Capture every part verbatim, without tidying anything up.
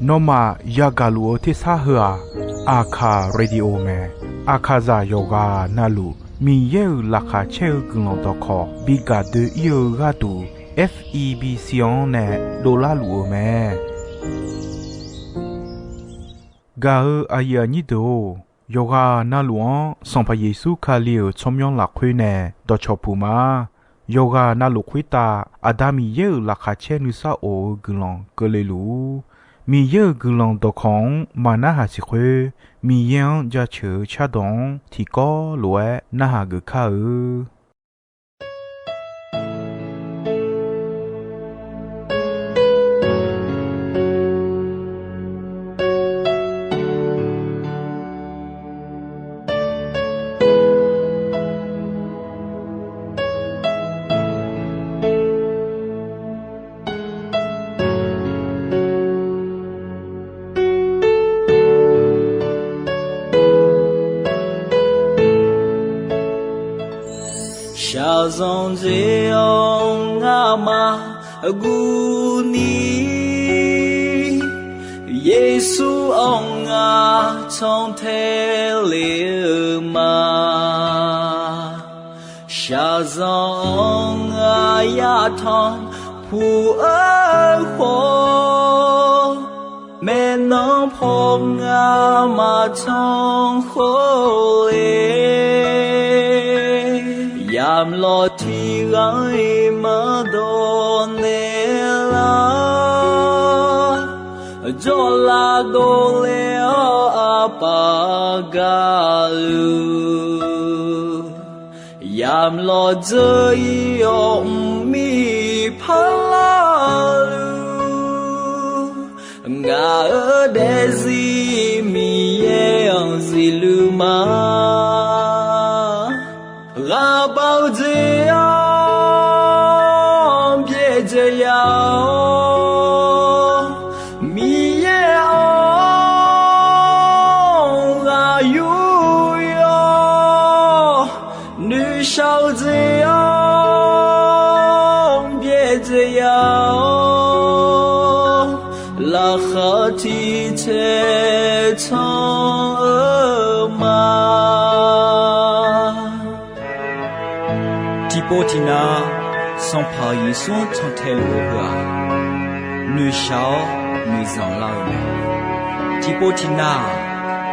Nawmaf yagaq luf-eu tersar heu-aq, Aqkaq radio mae. Aqkaqzaq yawqghaq navluf Miqyaer-euq laqkhaq caer-eu guiqlanq dawqkawq bi gaq doe-ir-eu gharduq, F E B C-anr nae dovlar luf-eu mae. Gaq-eu aqyuif aqnyir deuq-or, yawqghaq navluf-anr Sanqpaq Yeqsur Kali-euq tsawrmyanr lafkhoer nae dawqcawq puq ma. Yawqghaq navluf khoertav Aqda Miqyaer-euq laqkhaq caer nuisar of-eu guiqlanq keuvle luf-ur. Miqyaer-euq guiqlanq dawqkawq-anr maq narhaq siq khoer, Miqyaer-anr jaceuq-eu cardawq-anr tiqkawv lof-aer narhaq geuf kar-eu. Shaqzanq dzae-awr ngamaf guvni, Yeqsur-anr ngar cantae le-eu ma. Shaqzanq-anr ngar yatanq puq-eu khawf, maeqnan paw ngar maqtanq khawf le. Yamlawr tiqghaq-iq maqdawq naeqlar, jawrlav dovle-awr aqpaf gaqluf, yamlawr dzeur-ir-awr mqmir parlar luf, ngaq-euq daefzir Miqyaer-anr zifluf ma. Ghaqbaq-eu jeq-anr byaerdzae ya-awr, Miqyaer-anr ghaq yur yawr, noeqshaq-eu jeq-anr byaerdzae ya-awr, laqkhaq tiq taeq tanq-eu ma. Tiqpov tiqnav Sanqpaq Yeqsur-anr cantae luf-eu heu-aq, noeqshaq-awr noeqzanq lar-eu mae. Tiqpov tiqnav-aq,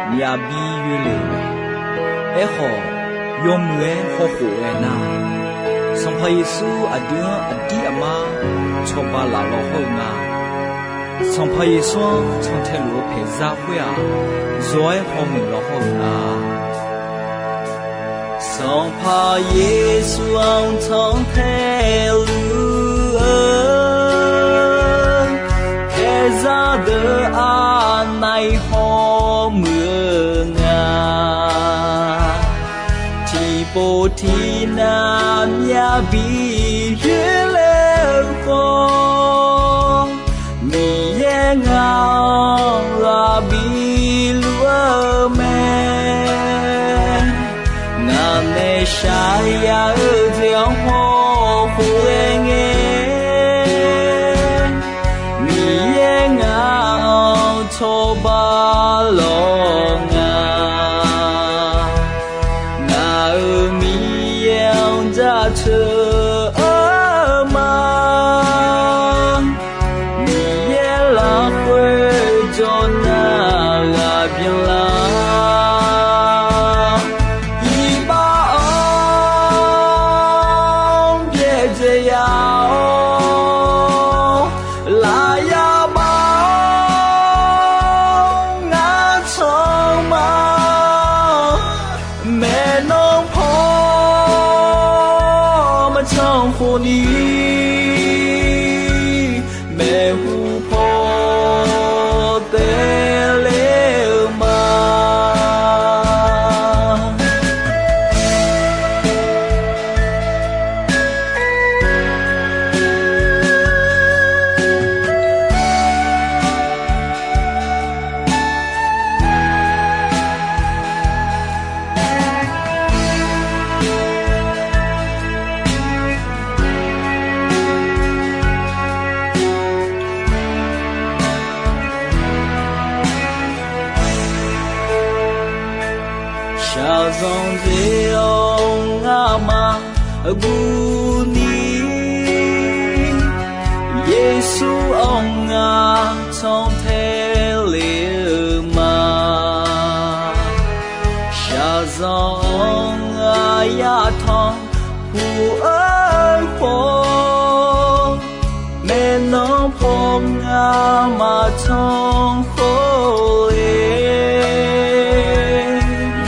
myavbi yoerle-euq mae. Aerkhawf, yawmuiq-aer hawkhof ghae nar, Sanqpaq Yeqsur aqdui-anr aqdir aqmar cawba laf law hawr-eu nga. Sanqpaq Yeqsur-anr cantae luf-eu paeqzar khoer-aq, zawq-aer hawmuiq law hawr-eu nga. Sanqpaq Yeqsur-anr cantae luf-eu paeqzar deuq aqnav-iq hawmuiq-eu nga. Tiqpov tiqnav myavbi yoerle-eu khawf, Miqyaer ngaq-anr ghaq biluf-eu mae. Ngaq nae shaqzaq yaf-eu jeq-anr hawkhof ghae ngae, Miqyaer ngaq-anr cawba lawr nga. Ngaq-euq Miqyaer-anr jaceuq Guni, Yeqsur-anr ngar tanqtae le-eu ma. Shaqzanq-anr aqyar tanqpuq-eu khawf, maeqnan paw ngar maqtanq khawf-e.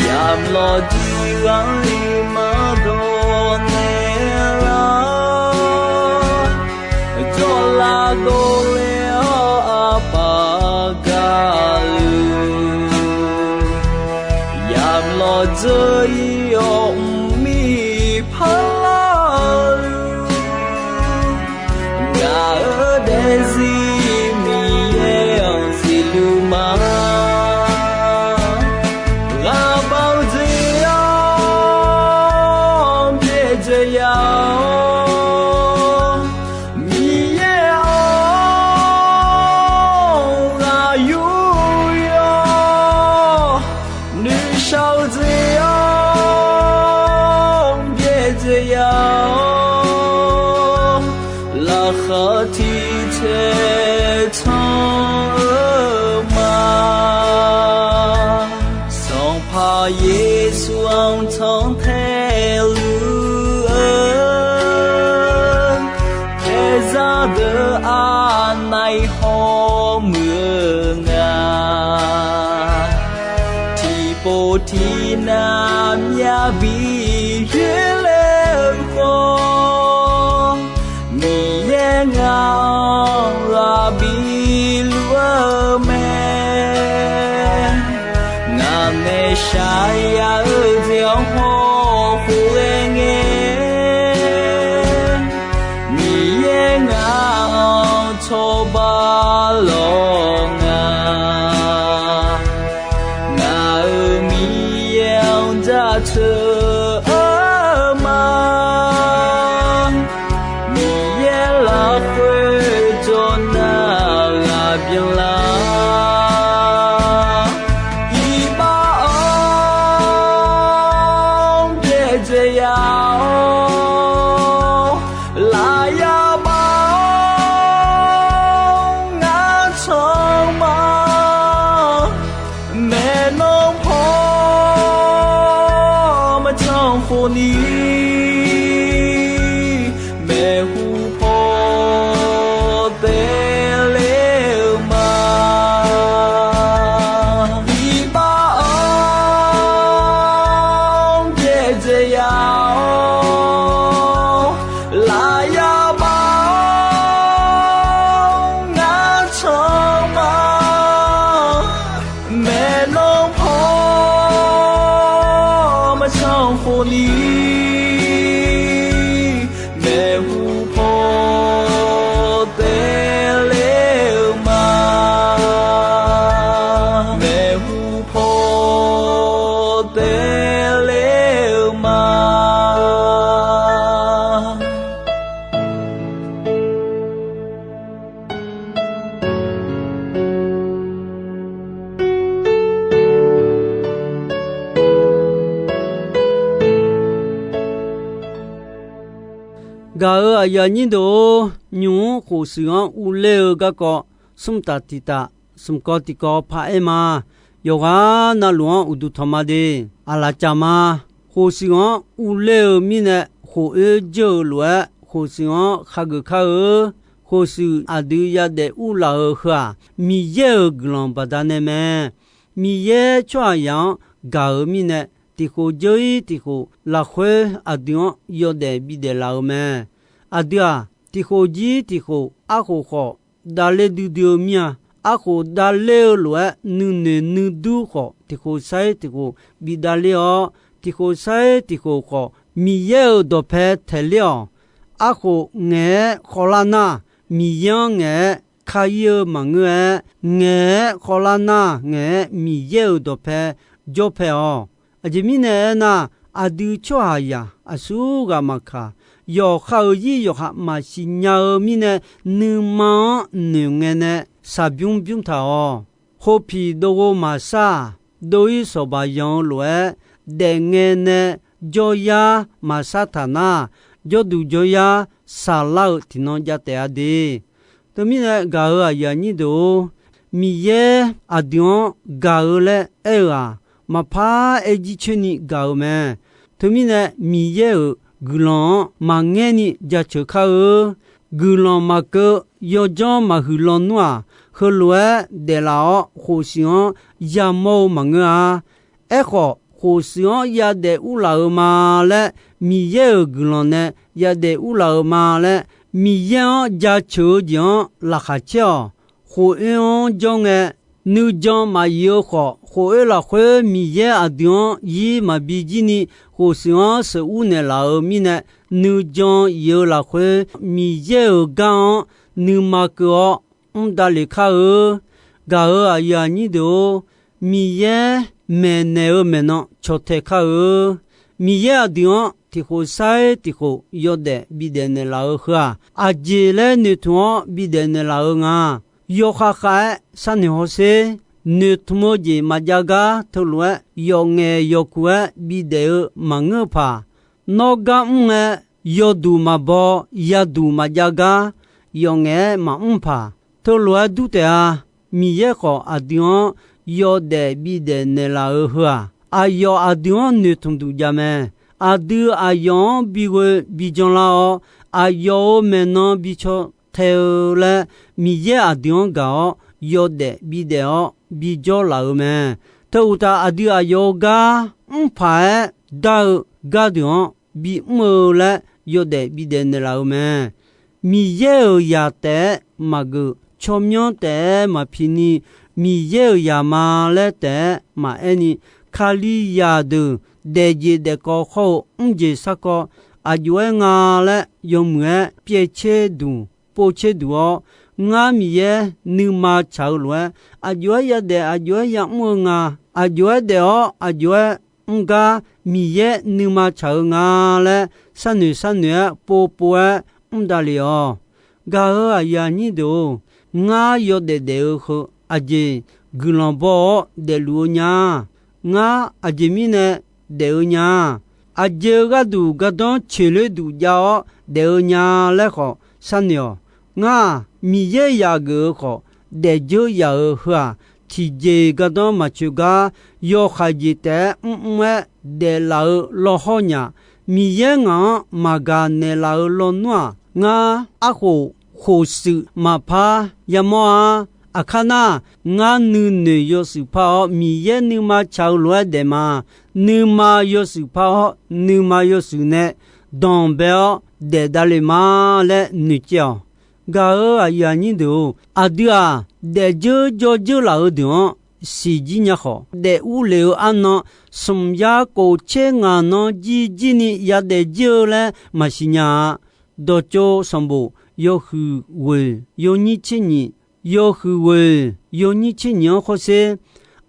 Yamq lawqdui ghaq-anr iq maqdawq naeq lar, dawqlav dovle-awr aqpaf gaqluf, yamq lawqdzeur ir-awr mqmir parlar-eu, ngaq-euq daefzir Miqyaer-anr zifluf ma. Ghaqbav-eu jeq-anr byaerdzae ya-awr, Miqyaer-anr ghaq yuryawr nuishar-eu jeq-anr byaerdzae ya-awr, laqkhaq tiqtaeq tanq-eu ma. Sanqpaq Yeqsur-anr tanqtae luf-eu, paeqzaq deuq aqnaeq hawmuiq-eu nga. Tiqpov tiqnav myavbi yoerler-eu khawf, Miqyaer ngaq-anr ghaq biluf-eu mae. Ngaq nae shaqyaf-eu jeq-anr hawkhof ghae ngae, Miqyaer ngaq-anr cawba lawq nga. Ngaq-euq Miqyaer-anr jaceuq-eu ma. Miqyaer lafkhoer jawrnar ghaq byanlar, iqbax-anr byaerdzae ya-awr, lafyaq baf-awr ngar canq ma. Maeqnan paw maqtanq khofni, maeqhu paw taeler-eu ma. Iqbax-anr byaerdzae ya-awr, lafyaq baf-awr ngar canq ma. Maeqnan paw maqtanq khofni, maeqhu paw taeler-eu ma. Maeqhu paw taeler-eu ma. Gaq-euq aqyuif aqnyir deuq-or, nymq-mr khofshuif-anr uvler-eu garkawv, smr taf tiq taf, smq kawv tiq kawv paraer ma. Yawqghaq navluf-anr uqduq tanq ma de. Aqlaf caf ma. Khofshuif-anr uvler-eu mirnae khof oer dzeur-eu lof-aer, khofshuif-anr khageuf kar-eu. Khofshuif aqdui yadaef urlaf-euq heu-aq, Miqyaer-euq guiqlanq baqdanae mae. Miqyaer tsawrhaqzaq-anr gaq-euq mirnae, tiq khof dzeur-ir tiq khof lafkhoer aqdui-anr yawdaef bidaef laf-euq mae. Aqdui-aq, tiq khof jir tiq khof arkhof khawf davler duidui-eu mir-a. Arkhof davler-eu lof-aer nuinoeq nuidur khawf, tiq khof sar-ir tiq khof bi davler-awr, tiq khof sar-ir tiq khof khawf, Miqyaer-euq dawqpae taeqler-awq. Arkhof ngaeq-aer khawvlar nar, Miqyaer-anr ngaeq-aer kar-ir-eu maqngeur-aer, ngaeq-aer khawvlar nar ngaeq-aer Miqyaer-euq dawqpae jawr pae-awq. Aqjeq mirnae aernar, aqdui tsawrhaqzaq aqsurghaq maqkaq, yawqha-euq zir yawqha maqsiq nya-eu mirnae, nuima-anr noeqngae nae shaqbymr bymr taq-awq. Khopiq dov ghov maqsar-aq, dov-ir sawqbaq yanq-eu lof-aer, daefngae nae jawryar maqsar taq nar, jawrduq jawryar saqlar-euq tiqnan jav taef-a de. Teumirnae gaq-euq aqyuif aqnyir deuq-or, Miqyaer aqdui-anr gaq-eu laer aer-eu-aq, maqpar aer jircoer ni gaq-eu mae. Teumirnae Miqyaer-euq guiqlanq-anr maqngaer ni jaceuq kar-eu. Guiqlanq maqkeuv yawdzanr maqhuiq lawnmr-aq, heulof-aer daeflaf-awr khofshuif-anr yamawr-eu maqngeur-a. Aerkhawf, khofshuif-anr yadaef urlaf-eu ma laer, Miqyaer-euq guiqlanq nae yadaef urlaf-eu ma laer, Miqyaer-anr jaceuq-eu jeq-anr laqkhaq caer-awq. Khof oer-anr jawr ngae, nuijan maqyif-eu khawf, khof oer lafkhoer Miqyaer aqdui-anr zir maqbi jir ni, khofshuif-anr sheuqur naeqlaf-euq mirnae, nuijan yif-eu lafkhoer Miqyaer-euq gar-anr nuima keuv-awr mr davlef kar-eu. Gaq-euq aqyuif aqnyir deuq-or, Miqyaer maeqnaeq-eu maeqnan cawtae kar-eu. Miqyaer aqdui-anr tiqkhof sair tiqkhof yawdaef bidaef naeqlaf-eu heu-aq, aqjeq laer noeqtmq-awr bidaef naeqlaf-eu nga. Yawkhav khav-aer sharnoeq hawsher. Noeqtmq-eu jeq maqjav gar teulof-aer yawf ngaef yawf kuq-aer bidaef-eu maqngeur-eu paq. Nawr gar mr ngae, yawduq maqbaw, yaduq maqjav gar yawf ngaef-aer maqmr paq. Teulof-aer dur taef-a. Miqyaer khawf aqdui-anr yawdaef bidaef naeqlaf-eu heu-aq, aqyawf aqdui-anr noeqtmq duq jav mae. Aqdui aqyawf-anr bighoe bijan lar-awr, aqyawf-euq maeqnan bi caw tae-eu laer, Miqyaer aqdui-anr gaq-awr yawdaef bidaef-awr bijawr laf-eu mae. Teu uqtaf, aqdui aqyawf-euq gar mr paq-aer dar-eu gardeuq-anr bimr-eu laer yawdaef bidaef naeqlaf-eu mae. Miqyaer-euq zaq taef-aer maqgeuf, tsawrmyanr taef-aer maqpi ni, Miqyaer-euq zaq ma laer taef-aer maqaer ni, Kalizaq deuq daefjeq daefkawv khawr-eu mrjeq sarkawv aqjox-aer nga laer yawmuiq-aer pyaev tser duq, pov tser duq-awr, ngar Miqyaer nuima tsaq-eu lof-aer, aqjox-aer yadaef, aqjox-aer yamr-eu nga, aqjox-aer daef-awr aqjox-aer mr gar Miqyaer nuima tsaq-eu nga laer sharnoeq sharnoeq-aer pov pov-aer mr davlef-awq. Gaq-euq aqyuif aqnyir deuq-or, ngar yawdaef daef-eu heu aqjeq guiqlanq baw-awr daefluf-eu nya. Ngar aqjeq mirnae daef-eu nya. Aqjeq-eu gharduq gardanr coeqler duq jav-awr daef-eu nya laer khawf sharnoeq-awq. Ngar-aq, Miqyaer yaf geuf-eu khawf, daefdzeur yaf-euq heu-aq, tiqjeq gardanr maqcoeq gar, yawkhaeq jeq taef-aer mrmr-aer daeflaf-eu lawhawr nyaf. Miqyaer ngaq-anr maqgaq naeqlaf-eu lawnmr-aq, ngar arkhof khofshuif maqpar yamawr-a. Aqkar nar, ngar nuinoeq yawshuif par-awr, Miqyaer nuima tsaq-eu lof-aer daef ma. Nuima yawshuif par-awr, nuima yawshuif nae danqbae-awr daef davlef ma laer noeqcaev-awq. Gaq-euq aqyuif aqnyir deuq-or, aqdui-aq, daefdzeur jawrdzeur laf-eu deuq-anr siqjir nya khawf, daef urlef-eu arnan smq yar kof tser ngaq nan jirjir ni yadaef jir-eu laer maqsiq nya-a. Dawqtsov sanqbof yawhuiq ghoeq yawnyir tser nyiq, yawhuiq ghoeq yawnyir tser nyiq-anr khawrsher.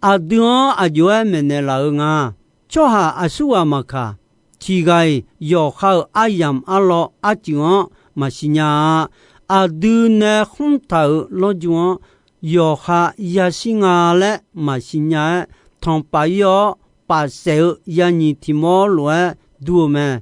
Aqdui-anr aqjox-aer maeqnaeq laf-eu nga. Tsawrhaq aqsurghaq maqkaq, tiq ghaq-iq yawqha-euq aryamq arlawr arcuif-anr maqsiq nya-a. Aqdui nae khmr taq-euq lawrju-anr yawqha yashir nga laer maqsiq nya-aer, tanqpaf ir-awr paf saef-eu yanyiq tiq mawr lof-aer dur-eu mae.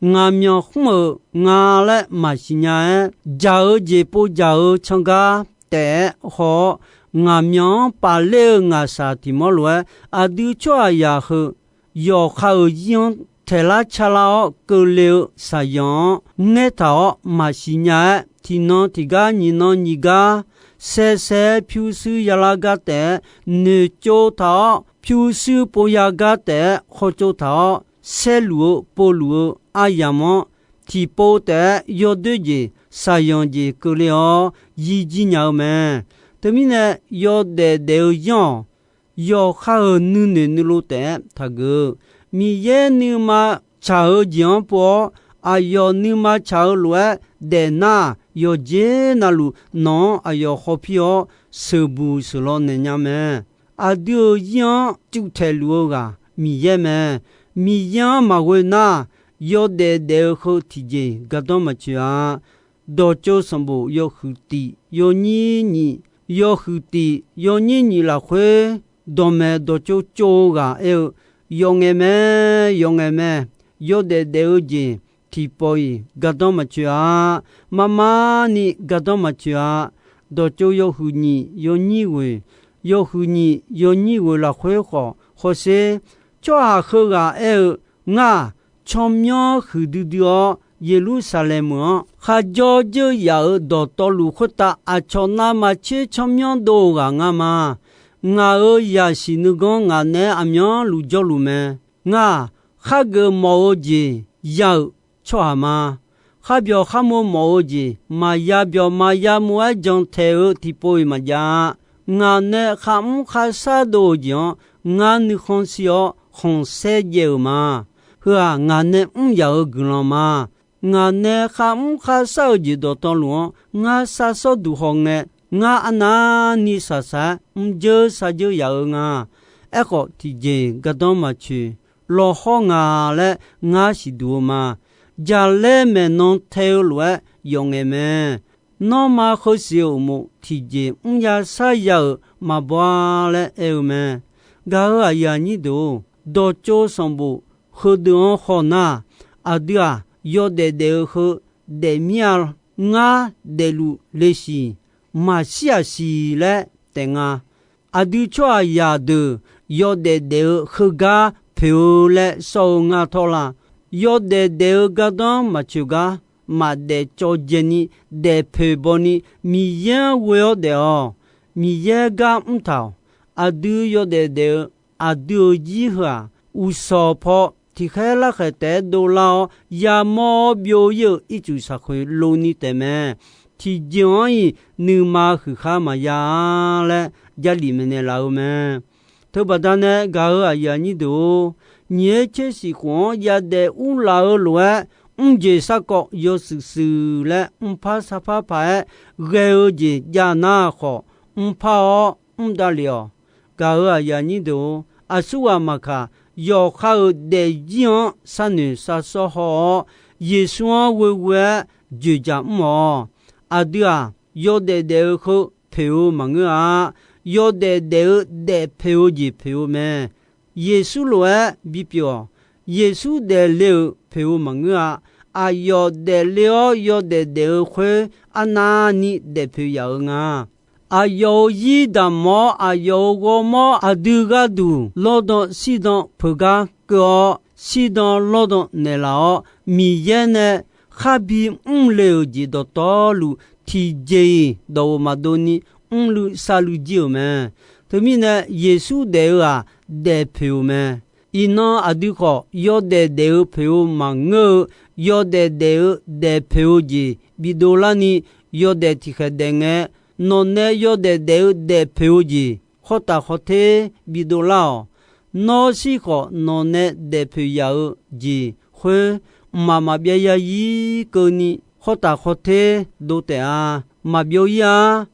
Ngaqmyanq khmr-euq nga laer maqsiq nya-aer, dzaq-eu jeq pov dzaq-eu can gar taef-aer haw-awr, ngaqmyanq-anr paf ler-eu ngaqshaq tiq mawr lof-aer, aqdui tsawrhaqzaq heu yawqha-euq zir-anr taeqlar calar-awr keuvle-eu shaqzanq-anr ngaertaq-awr maqsiq nya-aer, tiqnan tiq gar nyiq nan nyiq gar saesae-aer pyurshuir yalar gar taef-aer noeqtsov taq-awr, pyurshuir pov ya gar taef-aer khawtsov taq-awr, saerluf-eu povluf-eu aryamq-anr tiqpov taef-aer yawdoer jeq shaqzanq jeq keuvle-awr yijir nya-eu mae. Teumirnae yawdaef daef-eu yanr-awq. Yawqha-euq nuinoeq nuilov taef-aer taqgeuf-eu, Miqyaer nuima tsaq-eu jeq-anr pov-awr, aqyawf nuima tsaq-eu lof-aer daefnar, yawqjeq navluf nawq-anr aqyawf hawpir-awr, sheuqbuq sheuqlaw naeq nya mae. Aqdui-euq zir-anr cuvtaeq luf-eu ghaq Miqyaer mae. Miqyaer-anr maqghoe nar, yawdaef daef-eu heu tiqjeq gardanr maqtsoeq-a. Dawqtsov sanqbof yawhuiq tiq yawnyir nyiq, yawhuiq tiq yawnyir nyiq lafkhoer, dawqmaeq dawqtsov tsov-eu ghaq aer-eu, Yawf ngaeq mae, yawf ngaeq mae. yawdaef daef-eu jeq tiqpawf-iq gardanr maqtsoeq-a. Marmarni gardanr maqtsoeq-a. Dawqtsov yawhuiq nyiq yawnyir ghoeq, yawhuiq nyiq yawnyir ghoeq lafkhoer khawf hawsher. Tsawrhaq heughaq aer-eu, Ngar-aq, tsawrmyanr huiqdui dui-awr, Yeqlursaqlaeq meuq-anr kharjawr dzeur yaf-euq dawqtawvluf khoertav aqcawq navmaqtser tsawrmyanr dov-eu ghaq ngar ma. Ngaq-euq zaqsiq nuiganr ngaq naeq-aer aqmyanluf jawrluf mae. Ngar-aq, khargeuf mawf-eu jeq ya-euq tsawrhaq ma. Kharbyawq kharmo mawf-eu jeq maqya byawq maqya mov-aer jantaeq-eu tiqpov-iq maqjav-a. Ngaq nae kharmr kharshar dov-eu jeq-anr ngar nuikhanr shir-awr khanqsaer jaev-euq ma. Heu-aq, ngaq nae mr yaq-euq guiqlanq ma. Ngaq nae kharmr kharshar-eu jeq dawqtawvluf-anr ngar sharshawr duq hawngae, ngar arnavni shaqshaq-aer mrjeur sharjeur yaf-eu nga. Aerkhawf, tiqjeq gardanr maqtsoeq, lawqhawr nga laer ngar siqduq-eu ma. Jaqlaer maeqnan tae-eu lof-aer yawf ngaeq mae. Nanrma heusiq-euq uqmov tiqjeq mrya sharya-euq maqbaw-a laer aer-eu mae. Gaq-euq aqyuif aqnyir deuq-or, dawqtsov sanqbof heudeuq-anr haw nar, aqdui-aq, yawdaef daef-eu heu daefmir-a. Ngar daefluf le siq, maqshir-aq siq laer taef nga. Aqdui tsawrhaqzaq deuq yawdaef daef-eu heugar poeq-eu laer sawr-eu nga tawr la. Yawdaef daef-eu gardanr maqtsoeq gar, maqdaef cawv dzaeni daef poeq bawni Miqyaer-anr ghoe-awr daef-awq. Miqyaer gar mr taq-awq. Aqdui yawdaef daef-eu aqdui-euq zir heu-aq, uqshawq paw tiqkhaer larkhaeq taef-aer dovlar-awr yamawr-awr byov-ir-euq ircuf shaqkhoeq lov ni taef mae. Tiqjeq-anr-iq nuima huiqkhar maqya-a laer Jarlif maeqnaeq laf-eu mae. Teubaqda nae gaq-euq aqyuif aqnyir deuq-or, nyiq-aer tser siq khof-anr yadaef urlaf-eu lof-aer, mrjeq sarkawv yawshuif shuif laer mrpar sarpar paq-aer ghae-eu jeq jav nar khawf, mrpar-awr mr davlef-awq. Gaq-euq aqyuif aqnyir deuq-or, aqsurghaq maqkaq, yawqha-euq daefzir-anr sharnoeq sharsawr haw-awr, Yeqsur-anr ghoeghoe-aer dzoeqdzaq mr-awq. Aqdui-aq, yawdaef daef-eu heu poeq-eu maqngeur-a. Yawdaef daef-eu daef poeq-eu jeq poeq-eu mae. Yeqsur lof-aer bipyeuf-awq. Yeqsur daefle-euq poeq-eu maqngeur-a. Aqyawf daefle-awr yawdaef daef-eu khoer arnavni daef poeq yaf-eu nga. Aqyawf-euq zir damq-awr, aqyawf-euq ghawrmawr aqdui gharduq lawrdan shirdan peugar keuv-awr, shirdan lawrdan naeqlaf-awr, Miqyaer nae kharbi mrle-euq jeq dawqtawvluf, tiqjeq-iq dawq-euq maqdov ni mrluiv sharluiv jir-euq mae. Teumirnae, Yeqsur daef-eu-aq, daef poeq-euq mae. Iqnan aqdui khawf, yawdaef daef-eu poeq-eu maqngeur-eu, yawdaef daef-eu daef poeq-eu jeq bidov larni, yawdaef tiqkhaeq daef ngae, nawqnae yawdaef daef-eu daef poeq-eu jeq khawr taf khawr ter bidov lar-awq. Nawr shir khawf, nawqnae daef poeq yaf-eu jeq khoer, mqmaq maqbyav ya-ir keuvni khawr taf khawr ter dov taef-a. Maqbyov-ir-a.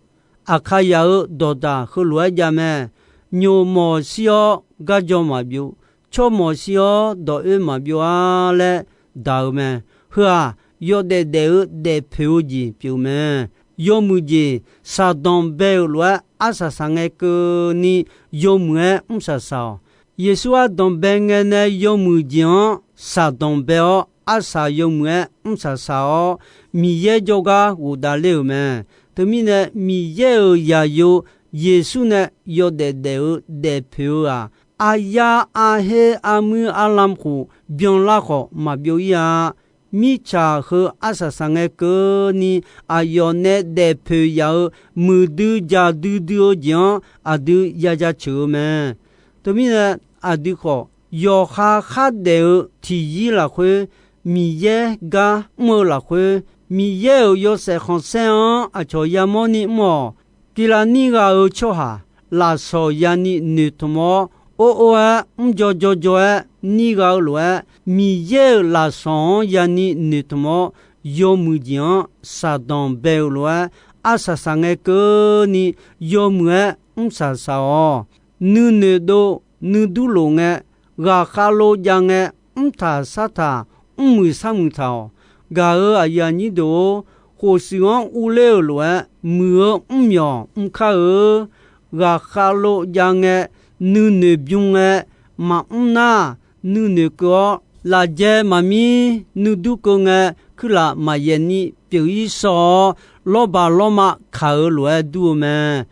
Aqkaqyaq-euq dawqdaq heulof-aer jav mae. Nyoq mawq shir-awr garjaw maqbyov, tsawrmawq shir-awr dawq oer maqbyov-a laer daq-eu mae. Heu-aq, yawdaef daef-eu daef poeq-eu jeq pyeuf mae. Yawmuiq jeq shaqdanq bae-euq lof-aer arsaq saq ngae keuvni, yawmuiq-aer mrsaq saq-awq. Yeqsur ardanq bae ngae nae yawmuiq jeq-anr shaqdanq bae-awr, arsaq yawmuiq-aer mrsaq saq-awr, Miqyaer jawrgar ghofdav ler-euq mae. Teumirnae, Miqyaer-euq zaqyo Yeqsur nae yawdaef daef-eu daef poeq-eu-aq, aryar arher armuir arlamq khof byanlar khawf maqbyov-ir-a. Mirtsaq heu arsaq saq ngae keuvni, aqyawf nae daef poeq yaf-eu muiqdui jaqdui dui-eu jeq-anr aqdui ya jaceuq-eu mae. Teumirnae, aqdui khawf, yawqha khardaef-eu tiqyir lafkhoer, Miqyaer gar mr-eu lafkhoer, Miqyaer-euq yawshaef khanqsaer-anr aqcawq yamawrni mr-awq. Tiqlav nir gha-eu tsawrhaq, lafsawq yani noeqtmq-awr, or or-aer mrjaw jaw jaw-aer nir gha-eu lof-aer, Miqyaer-euq lafsawq-anr yani noeqtmq-awr, yawmuiq jeq-anr shaqdanq bae-euq lof-aer, arsaq saq ngae keuvni yawmuiq-aer mrsaq saq-awq. Nuinoeq dov nuidur lof ngae, ghaqkhav lov jav ngae, mrtaq sartaq, mrmuiq sarmuiq taq-awq. Gaq-euq aqyuif aqnyir deuq-or, khof shuif-anr urler-euq lof-aer, muiq-eu mrmyawq mr kar-eu. Ghaqkhav lov jav ngae, nuinoeq bym ngae, maqmr nar, nuinoeq keuv-awr lafjae maqmir nuidur keuv ngae, kuirlaf maqyaef ni pyeuf-ir shaw-awr, lawrbaq lawrma kaq-eu lof-aer dur-eu mae.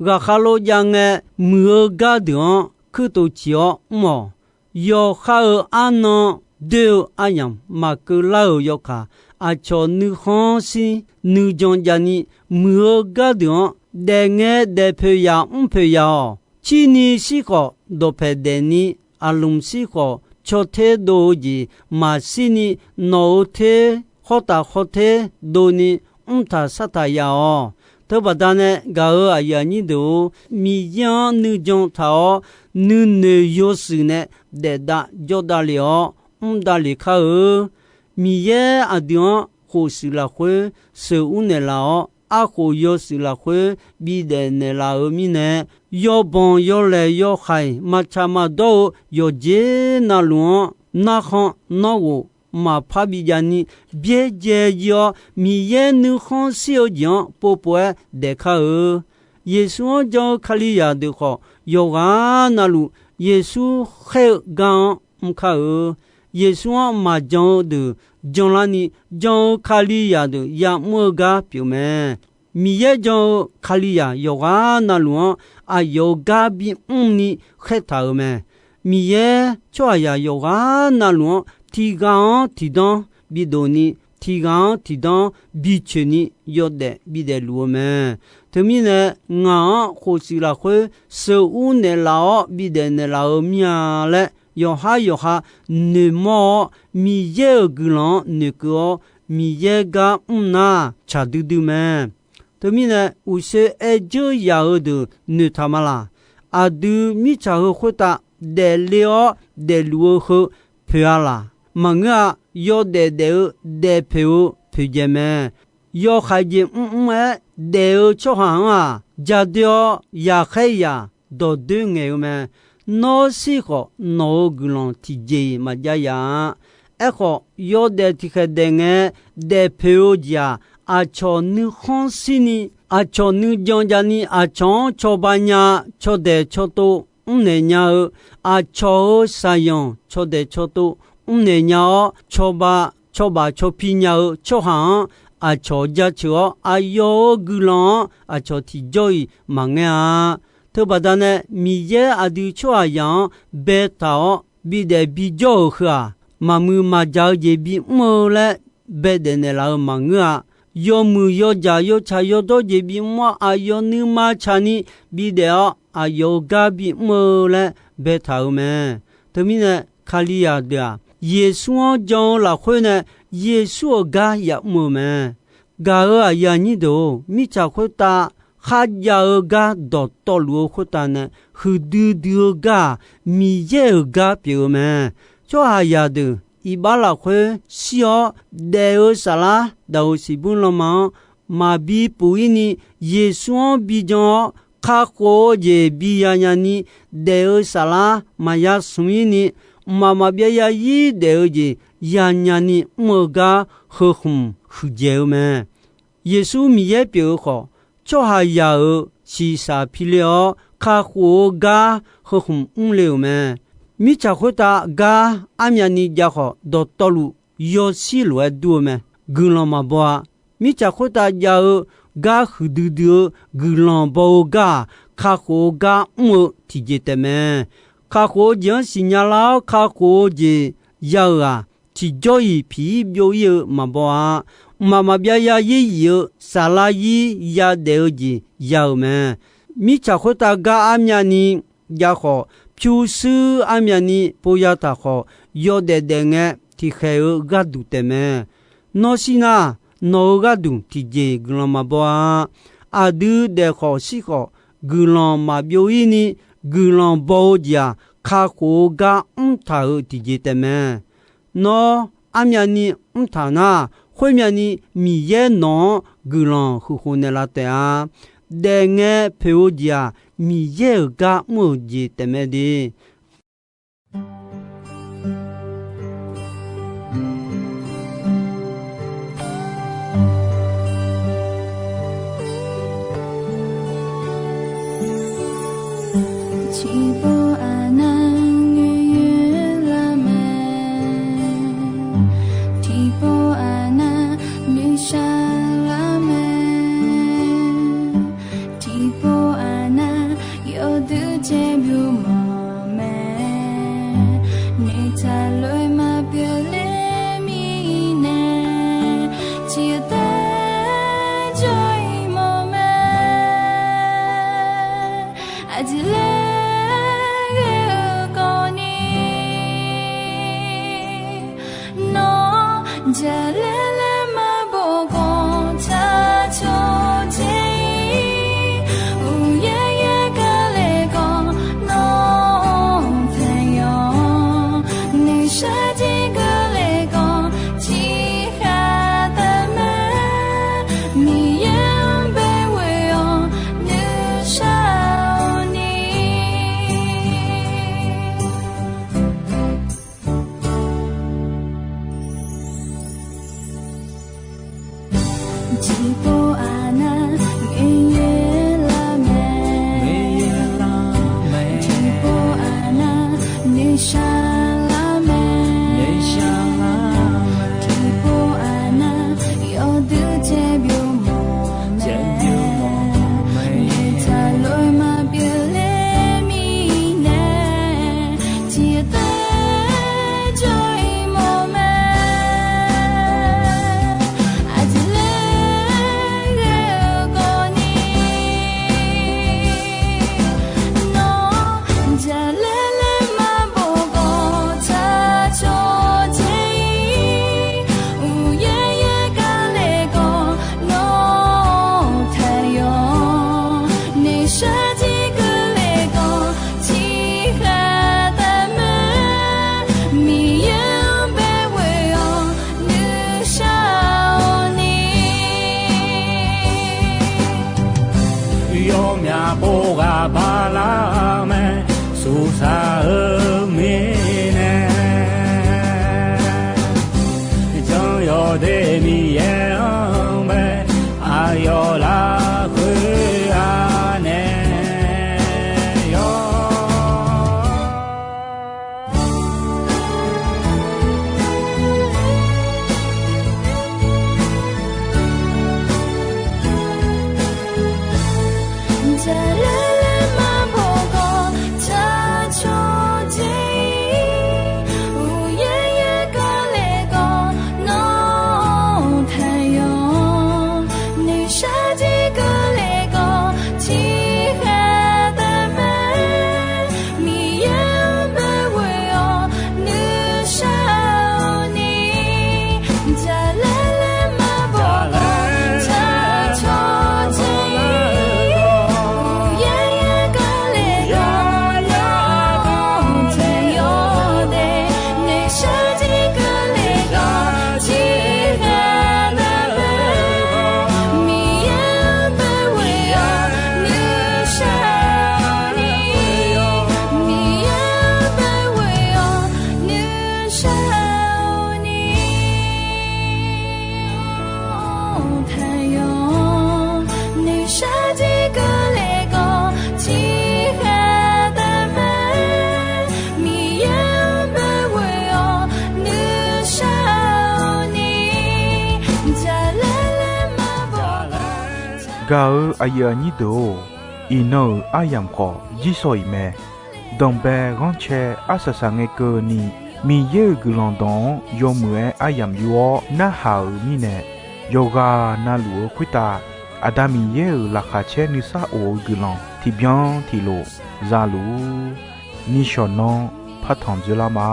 Ghaqkhar lof jav ngae, muiq-eu gardeuq-anr kuirtof ciq-awr mr-awq. Yawqha-euq arnan doer-eu aryamq maqkeuv lar-euq yawkaq, aqcawq nuikhanr shir nuijan javni, muiq-eu gardeuq-anr daef ngae daef poeq yaq mr poeq yaq-awq. Cirni shir khawf, dawqpaeq daefni, aqlmq shir khawf, caw ter dov-eu jeq maqshirni, nawq-euq ter khawr taf khawr ter dovni, mr taq shar taq yaf-awq. Teubaqda nae gaq-euq aqyuif aqnyir deuq-or, Miqyaer-anr nuijan taq-awr, nuinoeq yawshuif nae daef dav jawr davlef-awr, mr davlef kar-eu. Miqyaer aqdui-anr khofshuif lafkhoer sheuqur naeqlaf-awr, arkhof yawshuif lafkhoer bidaef naeqlaf-euq mirnae, yawbanq yawlaeq yawhaiq maqtsaq maqdawr-eu yawqjeq navluf-anr narkhan nawr ghof maqpar bijavni, byaerdzae jir-awr, Miqyaer nuikhanr shir-eu jeq-anr povpov-aer daef kar-eu. Yeqsur-anr jan-eu Kalizaq deuq khawf, yawqghaq navluf Yeqsur khaer-eu gar-anr mr kar-eu. Yeqsur-anr maqjan-eu deuq janlarni, jan-eu Kalizaq deuq yamr-eu gar pyeuf mae. Miqyaer jan-eu Kalizaq yawqghaq navluf-anr aqyawf-euq gar bimr ni khaertaq-euq mae. Miqyaer tsawrhaqzaq yawqghaq navluf-anr tiqghaq-anr tiqdanr bidov ni, tiqghaq-anr tiqdanr bicoeq ni yawdaef bidaef luf-eu mae. Teumirnae, ngaq-anr khofshuif lafkhoer sheuqur naeqlaf-awr bidaef naeqlaf-eu mir-a laer, yawqhar yawqha noeqmawr-awr, Miqyaer-euq guiqlanq-anr noeqkeuv-awr, Miqyaer gar mr nar, tsaq duidui mae. Teumirnae, uqshoe aer dzeur yaq-eu deuq noeqtaq ma laq. Aqdui mirtsaq heu khoertav daefle-awr daefluf-eu heu poeq-a laq? Maqngeur-a. Yawdaef daef-eu daefpoeq-eu poeqdzaeq mae. Yawhaiq jeq mrmr-aer daef-eu tsawrhaq-anr-aq, ja doer-awr yaqkhaer yaq dawqdoer ngaeq-eu mae. Nawr shir khawf, nawq-euq guiqlanq tiqjeq-iq maqjav yaf-a. Aerkhawf, yawdaef tiqkhaeq daef ngae, daefpoeq-eu jeq-aq, aqcawq nuikhanr shirni, aqcawq nuijan javni, aqcawq-anr cawba nya, cawdaeq cawtov mrnaeq nya-eu, aqcawq-euq shaqyanq cawdaeq cawtov mrnaeq nya-awr, cawba cawbaf cawpi nya-eu tsawrhaq-anr aqcawq jaceuq-awr, aqyawf-euq guiqlanq-anr aqcawq tiqjawr-iq maqngaer-a. Teubaqda nae Miqyaer aqdui tsawrhaqzaq-anr baetaq-awr bidaef bijawr-euq heu-aq, maqmuiq maqjaq-eu jeq bimr-eu laer baedaef naeqlaf-eu maqngeur-a. Yawmuiq yawdzaq yawtsaq yawdawr jeq bimr-awr, aqyawf nuima tsaqni bidaef-awr aqyawf-euq gar bimr-eu laer baetaq-euq mae. Teumirnae, Kalizaq deuq-aq, Yeqsur-anr jan-eu lafkhoer nae Yeqsur-euq gar yamr-eu mae. Gaq-euq aqyuif aqnyir deuq-or, mirtsaq khoertav kharjav-eu gar dawqtawvluf-eu khoertav nae huiqdui dui-eu gar-aq, Miqyaer-euq gar pyeuf-eu mae. Tsawrhaqzaq deuq iqbax lafkhoer shir-awr daef-eu saflar daq-euq siqbur lanma-anr maqbi puf-ir ni, Yeqsur-anr bijan-awr kakhof-eu jeq biya nyani, daef-eu saflar maqya smq-ir ni, mqmaq maqbyav yazir daef-eu jeq yanya ni mr-eu gar heu khmq huiqdzaeq-eu mae. Yeqsur Miqyaer pyeuf-eu khawf, tsawrhaqzaq-euq shiqshaq piler-awr kakhof-eu gar heu khmq mrle-euq mae. Mirtsaq khoertav gar armyavni jav khawf, dawqtawvluf yawshir lof-aer dur-eu mae. Guiqlanq maqbaw-a. Mirtsaq khoertav jav-eu gar huiqdui dui-eu guiqlanq baw-eu gar-aq, kakhof-eu gar mr-eu tiqjeq taef mae. Kakhof-eu jeq-anr siqnya lar-awr, kakhof-eu jeq ya-euq-aq, tiqjawr-iq piq-ir byov-ir-eu maqbaw-a. Mqmaq maqbyav yazir yif-eu saflar zir yadaef-eu jeq ya-euq mae. Mirtsaq khoertav gar armyavni jav khawf, pyurshuir armyavni pov ya taq khawf, yawdaef daef ngae tiqkhaeq-eu gharduq taef mae. Nawr shir nar, nawq-euq gharduq tiqjeq guiqlanq maqbaw-a. Aqdui daef khawf shir khawf, guiqlanq maqbyov-ir ni, guiqlanq baw-eu jeq-aq, kakhof-eu gar mrtaq-euq tiqjeq taef mae. Nawr armyavni mrtaq nar, khoermyavni Miqyaer nawq-anr guiqlanq huiqkhof naeqlaf taef-a. Daef ngae poeq-eu jeq-aq, Miqyaer-euq gar mr-euq jeq taef mae de. Tiqpov aqnav ngoer-eu lar mae. Yawmyaq pov ghaq bala mae, suqsaq-eu mirnae, janr-awq de Miqyaer-anr bae, aqyawf lafkhoer anae yawr. Jaqlaer laer maqbaw khawf, tsaq cawq dzae-ir. Uqyaer yaer keuvle khawf, nawr-euq taqyawf-awr. Noeqshaq jir keuvle khawf, tiqghaq taqmae. Miqyaer-anr bae ghoe-awr nuishar-eu ni. Jaqlaer laer maqbaw khawf, tsaq cawq dzae-ir. Uqyaer yaer keuvle khawf, nawr-euq taqyawf-awr. Noeqshaq jir keuvle khawf, tiqghaq taqmae. Miqyaer-anr bae ghoe-awr nuishar-eu ni. Miqyaer-anr bae ghoe-awr nuishar-eu ni. Taqyawf-awr, noeqshaq jir keuvle khawf, tiqghaq taqmae. Miqyaer-anr bae ghoe-awr nuishar-eu ni. Jaqlaer laer maqbaw khawf. Gaq-eu aqyuif aqnyir deuq-or, iqnan-euq aryamq khawf jirshaw-iq mae. Danqbae ghanrcae arsaq saqngae keuvni, Miqyaer-euq guiqlanq dawq-anr yawmuiq-aer aryamq yur-awr narhaq-euq mirnae, yawqghaq navluf-eu khoertav Aqda Miqyaer-euq laqkhaq caer nuisar of-eu guiqlanq tiqbyan tiqlof za luf-ur. Nishawq nanr partanq dzoerlar ma.